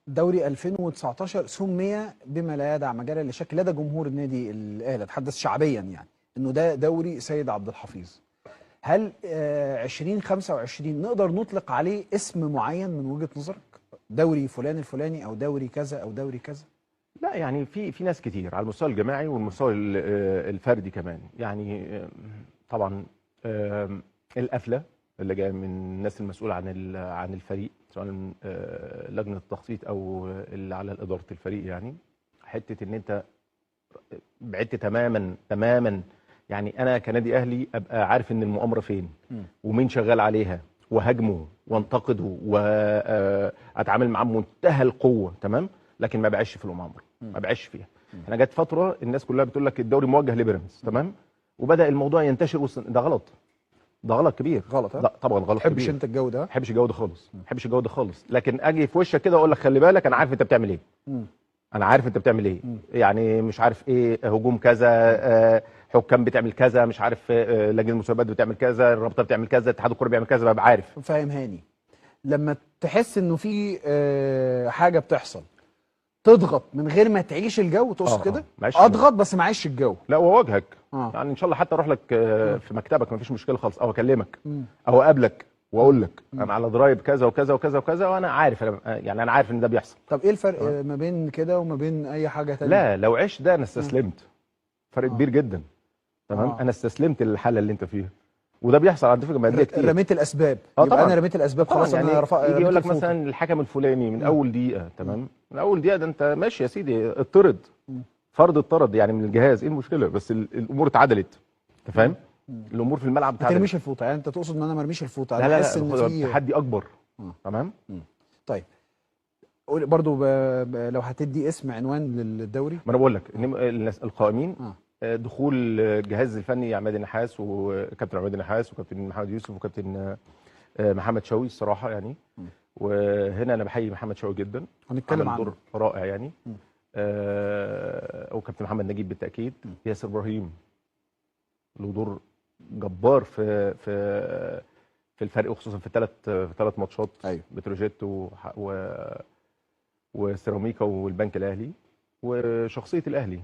دوري 2019 سمي بما لا يدع مجالا للشك لدى جمهور النادي الاهلي، اتحدث شعبيا يعني، انه ده دوري سيد عبد الحفيظ. هل 2025 نقدر نطلق عليه اسم معين من وجهة نظرك؟ دوري فلان الفلاني او دوري كذا او دوري كذا؟ لا يعني في ناس كتير على المستوى الجماعي والمستوى الفردي كمان. يعني طبعا القفله اللي جاية من الناس المسؤولة عن الفريق، سواء لجنة التخطيط او اللي على ادارة الفريق. يعني حتة ان انت بعدت تماما تماما، يعني انا كنادي اهلي ابقى عارف ان المؤامرة فين ومين شغال عليها، وهاجمه وانتقده واتعامل معاه بمنتهى القوة، تمام، لكن ما بعيش في المؤامرة، ما بعيش فيها. انا جت فترة الناس كلها بتقول لك الدوري موجه لبيراميدز، تمام، وبدا الموضوع ينتشر. ده غلط، ده غلط كبير. غلط. لا طبعا غلط كبير. تحبش انت الجو ده؟ ما بحبش الجو ده خالص، ما بحبش الجو ده خالص. لكن اجي في وشك كده واقول لك خلي بالك، انا عارف انت بتعمل ايه. انا عارف انت بتعمل ايه. يعني مش عارف ايه، هجوم كذا، حكام بتعمل كذا، مش عارف لجنة المسابقات بتعمل كذا، الرابطة بتعمل كذا، اتحاد الكورة بيعمل كذا، ببقى عارف. فاهم هاني، لما تحس انه في حاجة بتحصل تضغط من غير ما تعيش الجو، تقصد كده؟ اضغط بس ما اعيش الجو. لا وواجهك. يعني ان شاء الله حتى اروح لك في مكتبك، ما فيش مشكلة خالص، او اكلمك او اقابلك واقول لك انا على ضرايب كذا وكذا وكذا وكذا، وانا عارف، يعني انا عارف ان ده بيحصل. طب ايه الفرق ما بين كده وما بين اي حاجة ثانية؟ لا لو عشت ده انا استسلمت. فرق كبير جدا، تمام. انا استسلمت للحالة اللي انت فيها، وده بيحصل على فكرة مع كتير. رميت الاسباب. يبقى انا رميت الاسباب خلاص. يعني انا رفع يجي يقول لك مثلا الحكم الفلاني من اول دقيقة، تمام، من اول دقيقة ده انت ماشي يا سيدي، اطرد، فرض الطرد يعني من الجهاز، ايه المشكلة؟ بس الامور اتعدلت، انت فاهم؟ الامور في الملعب اتعدلت. ما ترميش الفوطه، يعني انت تقصد ان انا ما ارميش الفوطه؟ لا لا، ان في تحدي اكبر. تمام. طيب قول برضو لو هتدي اسم عنوان للدوري. ما انا بقول لك الناس القائمين، دخول الجهاز الفني عماد النحاس وكابتن عماد النحاس وكابتن محمد يوسف وكابتن محمد شوقي، الصراحة يعني. وهنا انا بحيي محمد شوقي جدا، هنتكلم عنه، دور رائع يعني. وكابتن محمد نجيب بالتاكيد. ياسر ابراهيم له دور جبار في في في الفرق، وخصوصا في ثلاث ماتشات. أيوه. بتروجيت وسيراميكا والبنك الاهلي، وشخصية الاهلي.